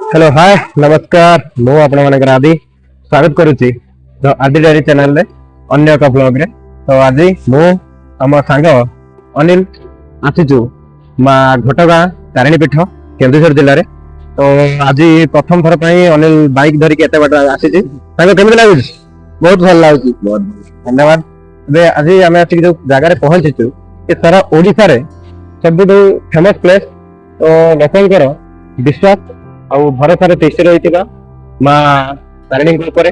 Hello, ହାଏ, ନମସ୍କାର। ମୁଁ ଆପଣମାନଙ୍କର ଆଦି ସ୍ୱାଗତ କରୁଛି ତ ଆଦି ଡାଏରୀ ଚ୍ୟାନେଲରେ ଅନ୍ୟ ଏକ ବ୍ଲଗରେ। ତ ଆଜି ମୁଁ ଆମ ସାଙ୍ଗ ଅନିଲ ଆସିଛୁ ମା ଘଟଗାଁ ତାରିଣୀ ପୀଠ, କେନ୍ଦୁଝର ଜିଲ୍ଲାରେ। ତ ଆଜି ପ୍ରଥମ ଥର ପାଇଁ ଅନିଲ ବାଇକ୍ ଧରିକି ଏତେ ବାଟ ଆସିଛି। ସାଙ୍ଗ, କେମିତି ଲାଗୁଛି? ବହୁତ ଭଲ ଲାଗୁଛି। ବହୁତ ଧନ୍ୟବାଦ। ଏବେ ଆଜି ଆମେ ଆସିକି ଯୋଉ ଜାଗାରେ ପହଞ୍ଚିଛୁ, ଏ ସାରା ଓଡିଶାରେ ସବୁଠୁ ଫେମସ ପ୍ଲେସ୍। ତ ଲୋକଙ୍କର ବିଶ୍ୱାସ ଆଉ ଭରସାରେ ତିଷ୍ଠି ରହିଥିବା ମା ତାରିଣୀଙ୍କ ଉପରେ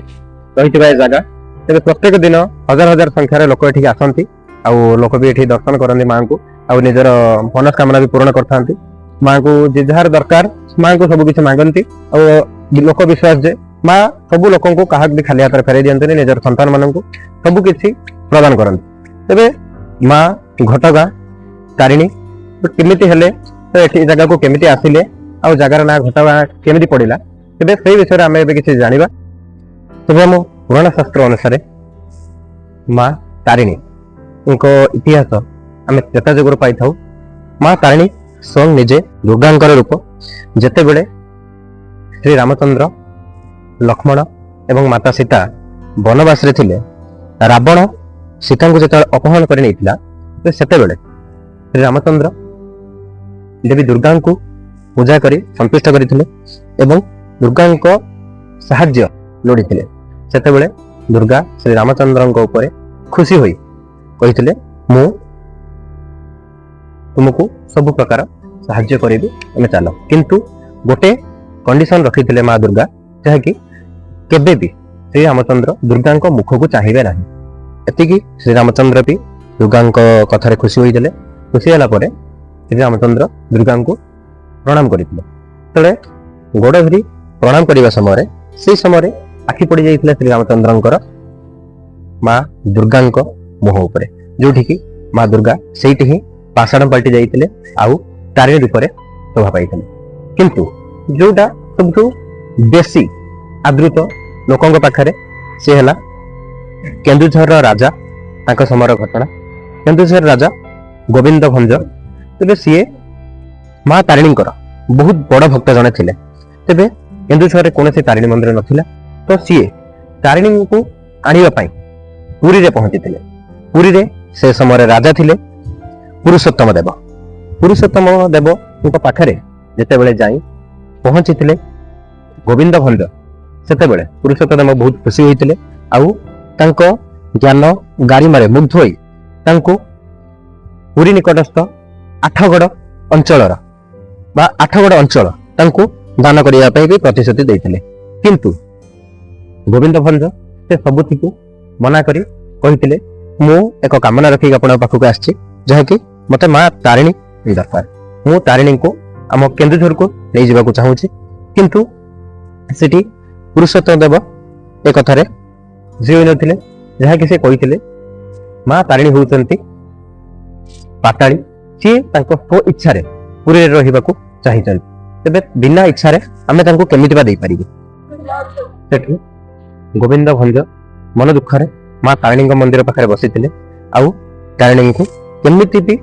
ରହିଥିବା ଏ ଜାଗା। ତେବେ ପ୍ରତ୍ୟେକ ଦିନ ହଜାର ହଜାର ସଂଖ୍ୟାରେ ଲୋକ ଏଠିକି ଆସନ୍ତି ଆଉ ଲୋକ ବି ଏଠି ଦର୍ଶନ କରନ୍ତି ମାଙ୍କୁ ଆଉ ନିଜର ମନସ୍କାମନା ବି ପୂରଣ କରିଥାନ୍ତି। ମାଙ୍କୁ ଯେ ଯାହାର ଦରକାର, ମାଙ୍କୁ ସବୁ କିଛି ମାଗନ୍ତି। ଆଉ ଲୋକ ବିଶ୍ୱାସ ଯେ ମା ସବୁ ଲୋକଙ୍କୁ, କାହାକୁ ବି ଖାଲି ହାତରେ ଫେରାଇ ଦିଅନ୍ତିନି, ନିଜର ସନ୍ତାନ ମାନଙ୍କୁ ସବୁ କିଛି ପ୍ରଦାନ କରନ୍ତି। ତେବେ ମା ଘଟଗାଁ ତାରିଣୀ ତ କେମିତି ହେଲେ, ତ ଏଠି ଏ ଜାଗାକୁ କେମିତି ଆସିଲେ ଆଉ ଜାଗାର ନାଁ ଘଟଗାଁ କେମିତି ପଡିଲା, ତେବେ ସେଇ ବିଷୟରେ ଆମେ ଏବେ କିଛି ଜାଣିବା। ତେବେ ଆମ ପୁରାଣ ଶାସ୍ତ୍ର ଅନୁସାରେ ମା ତାରିଣୀଙ୍କ ଇତିହାସ ଆମେ ତ୍ରେତା ଯୁଗରୁ ପାଇଥାଉ। ମା ତାରିଣୀ ସ୍ୱୟଂ ନିଜେ ଦୁର୍ଗାଙ୍କର ରୂପ। ଯେତେବେଳେ ଶ୍ରୀ ରାମଚନ୍ଦ୍ର, ଲକ୍ଷ୍ମଣ ଏବଂ ମାତା ସୀତା ବନବାସରେ ଥିଲେ, ରାବଣ ସୀତାଙ୍କୁ ଯେତେବେଳେ ଅପହରଣ କରି ନେଇଥିଲା, ତ ସେତେବେଳେ ଶ୍ରୀ ରାମଚନ୍ଦ୍ର ଦେବୀ ଦୁର୍ଗାଙ୍କୁ ପୂଜା କରି ସନ୍ତୁଷ୍ଟ କରିଥିଲେ ଏବଂ ଦୁର୍ଗାଙ୍କ ସାହାଯ୍ୟ ଲୋଡ଼ିଥିଲେ। ସେତେବେଳେ ଦୁର୍ଗା ଶ୍ରୀ ରାମଚନ୍ଦ୍ରଙ୍କ ଉପରେ ଖୁସି ହୋଇ କହିଥିଲେ, "ମୁଁ ତୁମକୁ ସବୁ ପ୍ରକାର ସାହାଯ୍ୟ କରିବି, ତମେ ଚାଲ।" କିନ୍ତୁ ଗୋଟେ କଣ୍ଡିସନ ରଖିଥିଲେ ମା ଦୁର୍ଗା, ଯାହାକି କେବେ ବି ଶ୍ରୀ ରାମଚନ୍ଦ୍ର ଦୁର୍ଗାଙ୍କ ମୁଖକୁ ଚାହିଁବେ ନାହିଁ। ଏତିକି ଶ୍ରୀ ରାମଚନ୍ଦ୍ର ବି ଦୁର୍ଗାଙ୍କ କଥାରେ ଖୁସି ହୋଇଥିଲେ। ଖୁସି ହେଲା ପରେ ଶ୍ରୀ ରାମଚନ୍ଦ୍ର ଦୁର୍ଗାଙ୍କୁ ପ୍ରଣାମ କରିଥିଲେ। ଯେତେବେଳେ ଗୋଡ଼ ଧରି ପ୍ରଣାମ କରିବା ସମୟରେ, ସେଇ ସମୟରେ ଆଖି ପଡି ଯାଇଥିଲା ଶ୍ରୀ ରାମଚନ୍ଦ୍ରଙ୍କର ମା ଦୁର୍ଗାଙ୍କ ମୁହଁ ଉପରେ, ଯୋଉଠିକି ମା ଦୁର୍ଗା ସେଇଠି ହିଁ ପାଷାଣ ପାଲଟି ଯାଇଥିଲେ ଆଉ ତାରିଣୀ ରୂପରେ ଶୋଭା ପାଇଥିଲେ। କିନ୍ତୁ ଯୋଉଟା ସବୁଠୁ ବେଶୀ ଆଦୃତ ଲୋକଙ୍କ ପାଖରେ, ସେ ହେଲା କେନ୍ଦୁଝରର ରାଜା, ତାଙ୍କ ସମୟର ଘଟଣା। କେନ୍ଦୁଝର ରାଜା ଗୋବିନ୍ଦ ଭଞ୍ଜ। ତେବେ ସିଏ ମା ତାରିଣୀଙ୍କର ବହୁତ ବଡ ଭକ୍ତ ଜଣେ ଥିଲେ। ତେବେ କେନ୍ଦୁଝରରେ କୌଣସି ତାରିଣୀ ମନ୍ଦିର ନଥିଲା, ତ ସିଏ ତାରିଣୀଙ୍କୁ ଆଣିବା ପାଇଁ ପୁରୀରେ ପହଞ୍ଚିଥିଲେ। ପୁରୀରେ ସେ ସମୟରେ ରାଜା ଥିଲେ ପୁରୁଷୋତ୍ତମ ଦେବ। ପୁରୁଷୋତ୍ତମ ଦେବଙ୍କ ପାଖରେ ଯେତେବେଳେ ଯାଇ ପହଞ୍ଚିଥିଲେ ଗୋବିନ୍ଦ ଭଞ୍ଜ, ସେତେବେଳେ ପୁରୁଷୋତ୍ତମ ଦେବ ବହୁତ ଖୁସି ହୋଇଥିଲେ ଆଉ ତାଙ୍କ ଜ୍ଞାନ ଗାରିମାରେ ମୁଗ୍ଧ ହୋଇ ତାଙ୍କୁ ପୁରୀ ନିକଟସ୍ଥ ଆଠଗଡ଼ ଅଞ୍ଚଳର ବା ଆଠଗଡ଼ ଅଞ୍ଚଳ ତାଙ୍କୁ ଦାନ କରିବା ପାଇଁ ବି ପ୍ରତିଶ୍ରୁତି ଦେଇଥିଲେ। କିନ୍ତୁ ଗୋବିନ୍ଦ ଭଞ୍ଜ ସେ ସବୁଥିକୁ ମନା କରି କହିଥିଲେ, "ମୁଁ ଏକ କାମନା ରଖିକି ଆପଣଙ୍କ ପାଖକୁ ଆସିଛି, ଯାହାକି ମତେ ମା ତାରିଣୀ ଦରକାର। ମୁଁ ତାରିଣୀଙ୍କୁ ଆମ କେନ୍ଦୁଝରକୁ ନେଇଯିବାକୁ ଚାହୁଁଛି।" କିନ୍ତୁ ସେଠି ପୁରୁଷୋତ୍ତମ ଦେବ ଏ କଥାରେ ଖୁସି ହୋଇନଥିଲେ, ଯାହାକି ସେ କହିଥିଲେ, ମା ତାରିଣୀ ହେଉଛନ୍ତି ପାତାଳୀ, ସିଏ ତାଙ୍କ ସ୍ୱ ଇଚ୍ଛାରେ ପୁରୀରେ ରହିବାକୁ ଚାହିଁଛନ୍ତି, ତେବେ ବିନା ଇଚ୍ଛାରେ ଆମେ ତାଙ୍କୁ କେମିତି ବା ଦେଇପାରିବୁ? ସେଠୁ ଗୋବିନ୍ଦ ଭଞ୍ଜ ମନ ଦୁଃଖରେ ମା ତାରିଣୀଙ୍କ ମନ୍ଦିର ପାଖରେ ବସିଥିଲେ ଆଉ ତାରିଣୀଙ୍କୁ କେମିତି ବି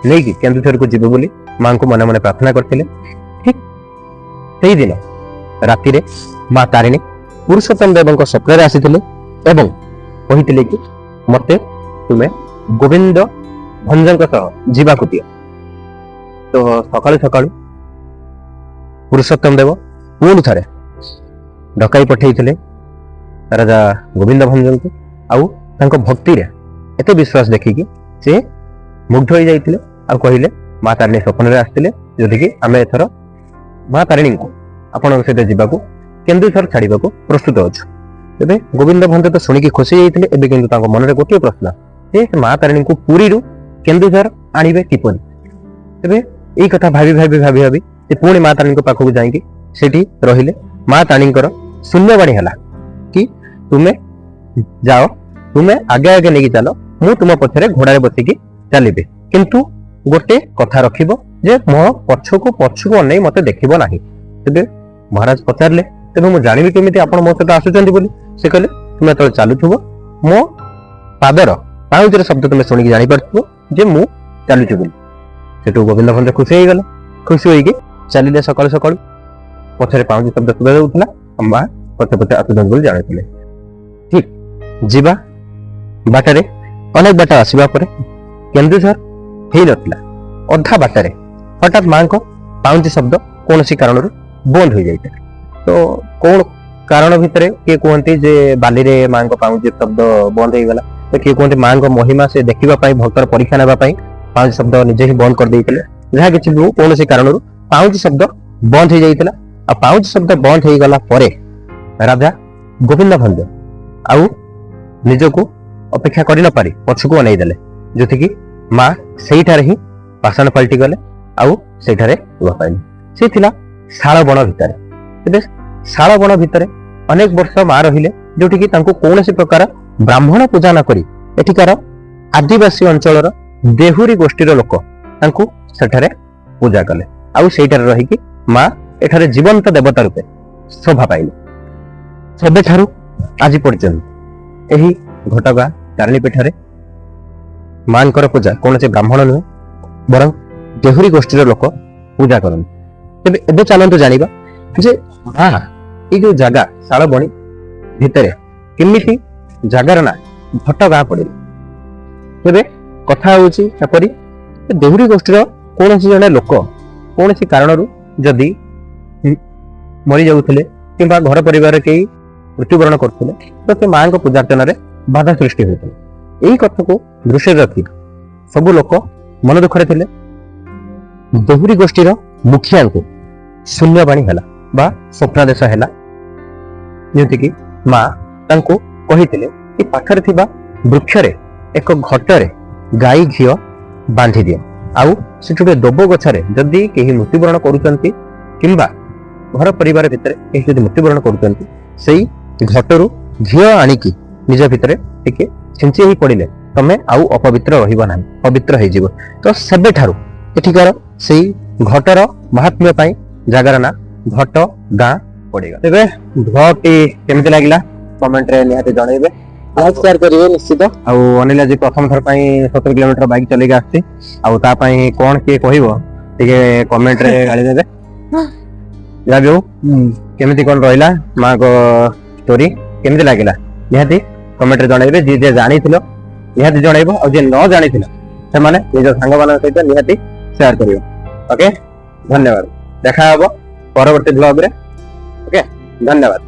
ନେଇକି କେନ୍ଦୁଝରକୁ ଯିବେ ବୋଲି ମାଙ୍କୁ ମନେ ମନେ ପ୍ରାର୍ଥନା କରିଥିଲେ। ଠିକ ସେଇଦିନ ରାତିରେ ମା ତାରିଣୀ ପୁରୁଷୋତ୍ତମ ଦେବଙ୍କ ସ୍ୱପ୍ନରେ ଆସିଥିଲେ ଏବଂ କହିଥିଲେ କି ମତେ ତୁମେ ଗୋବିନ୍ଦ ଭଞ୍ଜଙ୍କ ସହ ଯିବାକୁ ଦିଅ। ତ ସକାଳୁ ସକାଳୁ ପୁରୁଷୋତ୍ତମ ଦେବ ପୁଣି ଥରେ ଡକାଇ ପଠେଇଥିଲେ ରାଜା ଗୋବିନ୍ଦ ଭଞ୍ଜଙ୍କୁ ଆଉ ତାଙ୍କ ଭକ୍ତିରେ ଏତେ ବିଶ୍ୱାସ ଦେଖିକି ସେ ମୁଗ୍ଧ ହୋଇଯାଇଥିଲେ ଆଉ କହିଲେ, ମା ତାରିଣୀ ସ୍ୱପ୍ନରେ ଆସିଥିଲେ, ଯୋଉଠିକି ଆମେ ଏଥର ମା ତାରିଣୀଙ୍କୁ ଆପଣଙ୍କ ସହିତ ଯିବାକୁ, କେନ୍ଦୁଝର ଛାଡିବାକୁ ପ୍ରସ୍ତୁତ ଅଛୁ। ତେବେ ଗୋବିନ୍ଦ ଭଞ୍ଜ ତ ଶୁଣିକି ଖୁସି ଯାଇଥିଲେ। ଏବେ କିନ୍ତୁ ତାଙ୍କ ମନରେ ଗୋଟିଏ ପ୍ରଶ୍ନ ଯେ ସେ ମା ତାରିଣୀଙ୍କୁ ପୁରୀରୁ କେନ୍ଦୁଝର ଆଣିବେ କିପରି? ତେବେ ଏଇ କଥା ଭାବି ଭାବି ଭାବି ଭାବି ସେ ପୁଣି ମା ତାରିଣୀଙ୍କ ପାଖକୁ ଯାଇକି ସେଠି ରହିଲେ। ମା ତାରିଣୀଙ୍କର ଶୂନ୍ୟବାଣୀ ହେଲା କି ତୁମେ ଯାଅ, ତୁମେ ଆଗେ ଆଗେ ନେଇକି ଚାଲ, ମୁଁ ତୁମ ପଛରେ ଘୋଡାରେ ବସିକି ଚାଲିବି। କିନ୍ତୁ ଗୋଟେ କଥା ରଖିବ ଯେ ମୋ ପଛକୁ ପଛକୁ ଅନେଇ ମତେ ଦେଖିବ ନାହିଁ। ତେବେ ମହାରାଜ ପଚାରିଲେ, "ତେବେ ମୁଁ ଜାଣିବି କେମିତି ଆପଣ ମୋ ସହିତ ଆସୁଛନ୍ତି ବୋଲି?" ସେ କହିଲେ, "ତୁମେ ଯେତେବେଳେ ଚାଲୁଥିବ, ମୋ ପାଦର ପାଉଁଜିର ଶବ୍ଦ ତୁମେ ଶୁଣିକି ଜାଣିପାରୁଥିବ ଯେ ମୁଁ ଚାଲୁଛି ବୋଲି।" ସେଠୁ ଗୋବିନ୍ଦ ଭଞ୍ଜ ଖୁସି ହେଇଗଲେ। ଖୁସି ହୋଇକି ଚାଲିଲେ ସକାଳୁ ସକାଳୁ। ପଛରେ ପାଉଁଜି ଶବ୍ଦ ଶୁଭା ଯାଉଥିଲା, ମା ପଛେ ପଛେ ଆସୁଛନ୍ତି ବୋଲି ଜାଣୁଥିଲେ। ଠିକ ଯିବା ବାଟରେ ଅନେକ ବାଟ ଆସିବା ପରେ କେନ୍ଦୁଝର ହେଇନଥିଲା, ଅଧା ବାଟରେ ହଠାତ୍ ମାଙ୍କ ପାଉଁଜି ଶବ୍ଦ କୌଣସି କାରଣରୁ ବନ୍ଦ ହୋଇଯାଇଥିଲା। ତ କଣ କାରଣ ଭିତରେ କିଏ କୁହନ୍ତି ଯେ ବାଲିରେ ମାଙ୍କ ପାଉଁଜି ଶବ୍ଦ ବନ୍ଦ ହେଇଗଲା, ତ କିଏ କୁହନ୍ତି ମାଙ୍କ ମହିମା ସେ ଦେଖିବା ପାଇଁ, ଭକ୍ତର ପରୀକ୍ଷା ନେବା ପାଇଁ ପାଉଁଜି ଶବ୍ଦ ନିଜେ ହିଁ ବନ୍ଦ କରିଦେଇଥିଲେ। ଯାହା କିଛି ବି ହଉ, କୌଣସି କାରଣରୁ ପାଉଁଜି ଶବ୍ଦ ବନ୍ଦ ହେଇଯାଇଥିଲା। ଆଉ ପାଉଁଜି ଶବ୍ଦ ବନ୍ଦ ହେଇଗଲା ପରେ ରାଜା ଗୋବିନ୍ଦ ଭଞ୍ଜ ଆଉ ନିଜକୁ ଅପେକ୍ଷା କରି ନପାରି ପଛକୁ ଅନେଇ ଦେଲେ, ଯୋଉଠିକି ମା ସେଇଠାରେ ହିଁ ପାଷାଣ ପାଲଟି ଗଲେ ଆଉ ସେଇଠାରେ ଲୁହା ପାଇଲେ। ସେ ଥିଲା ଶାଳବଣ ଭିତରେ। ତେବେ ଶାଳବଣ ଭିତରେ ଅନେକ ବର୍ଷ ମା ରହିଲେ, ଯୋଉଠିକି ତାଙ୍କୁ କୌଣସି ପ୍ରକାର ବ୍ରାହ୍ମଣ ପୂଜା ନ କରି ଏଠିକାର ଆଦିବାସୀ ଅଞ୍ଚଳର ଦେହୁରୀ ଗୋଷ୍ଠୀର ଲୋକ ତାଙ୍କୁ ସେଠାରେ ପୂଜା କଲେ। ଆଉ ସେଇଠାରେ ରହିକି ମା ଏଠାରେ ଜୀବନ୍ତ ଦେବତା ରୂପେ ଶୋଭା ପାଇଲେ। ସେବେଠାରୁ ଆଜି ପର୍ଯ୍ୟନ୍ତ ଏହି ଘଟଗାଁ ତାରିଣୀ ପୀଠରେ ମାଙ୍କର ପୂଜା କୌଣସି ବ୍ରାହ୍ମଣ ନୁହେଁ, ବରଂ ଦେହୁରୀ ଗୋଷ୍ଠୀର ଲୋକ ପୂଜା କରନ୍ତି। ତେବେ ଏବେ ଚାଲନ୍ତୁ ଜାଣିବା ଯେ ମା ଏଇ ଯୋଉ ଜାଗା ଶାଳବଣୀ ଭିତରେ କେମିତି ଜାଗାର ନାଁ ଘଟଗାଁ ପଡିଲା। ତେବେ କଥା ହଉଛି ଏପରି ଯେ ଦେହୁରୀ ଗୋଷ୍ଠୀର କୌଣସି ଜଣେ ଲୋକ କୌଣସି କାରଣରୁ ଯଦି ମରିଯାଉଥିଲେ କିମ୍ବା ଘର ପରିବାରରେ କେହି ମୃତ୍ୟୁବରଣ କରୁଥିଲେ, ତ ସେ ମାଙ୍କ ପୂଜାର୍ଚ୍ଚନାରେ ବାଧା ସୃଷ୍ଟି ହେଉଥିଲା। ଏଇ କଥାକୁ ଦୃଷ୍ଟିରେ ରଖି ସବୁ ଲୋକ ମନ ଦୁଃଖରେ ଥିଲେ। ଦେହୁରୀ ଗୋଷ୍ଠୀର ମୁଖିଆଙ୍କୁ ଶୂନ୍ୟବାଣୀ ହେଲା ବା ସ୍ୱପ୍ନାଦେଶ ହେଲା, ଯେମିତିକି ମା ତାଙ୍କୁ କହିଥିଲେ କି ପାଖରେ ଥିବା ବୃକ୍ଷରେ ଏକ ଘଟରେ ଗାଈ ଘିଅ ବାନ୍ଧି ଦିଅ, ଆଉ ସେଠି ଗୋଟେ ଦୋବ ଗଛରେ ଯଦି କେହି ମୃତ୍ୟୁବରଣ କରୁଛନ୍ତି କିମ୍ବା ଘର ପରିବାର ଭିତରେ କେହି ଯଦି ମୃତ୍ୟୁବରଣ କରୁଛନ୍ତି, ସେଇ ଘଟରୁ ଘିଅ ଆଣିକି ନିଜ ଭିତରେ ଟିକେ ଛିଞ୍ଚି ହେଇ ପଡିଲେ ତମେ ଆଉ ଅପବିତ୍ର ରହିବ ନାହିଁ, ପବିତ୍ର ହେଇଯିବ। ତ ସେବେଠାରୁ ଏଠିକାର ସେଇ ଘଟର ମହାତ୍ମ୍ୟ ପାଇଁ ଜାଗାର ନାଁ ଘଟ ଗାଁ ପଡିଗଲା। ତେବେ ବ୍ଲଗଟି କେମିତି ଲାଗିଲା କମେଣ୍ଟରେ ନିହାତି ଜଣେଇବେ, ଲାଇକ୍ ସେୟାର କରିବେ ନିଶ୍ଚିତ। ଆଉ ଅନିଲ ଆଜି ପ୍ରଥମ ଥର ପାଇଁ 70 କିଲୋମିଟର ବାଇକ୍ ଚଲେଇକି ଆସିଛି, ଆଉ ତା ପାଇଁ କଣ କିଏ କହିବ ଟିକେ କମେଣ୍ଟରେ ଗାଳି ଦେବେ। ଯାହା ବି ହଉ, କେମିତି କଣ ରହିଲା ମାଙ୍କ ଷ୍ଟୋରି, କେମିତି ଲାଗିଲା ନିହାତି କମେଣ୍ଟରେ ଜଣେଇବେ। ଯିଏ ଯିଏ ଜାଣିଥିଲ ନିହାତି ଜଣେଇବ, ଆଉ ଯିଏ ନ ଜାଣିଥିଲ ସେମାନେ ନିଜ ସାଙ୍ଗମାନଙ୍କ ସହିତ ନିହାତି ସେୟାର କରିବ। ଓକେ, ଧନ୍ୟବାଦ। ଦେଖା ହବ ପରବର୍ତ୍ତୀ ବ୍ଲଗରେ। ଓକେ, ଧନ୍ୟବାଦ।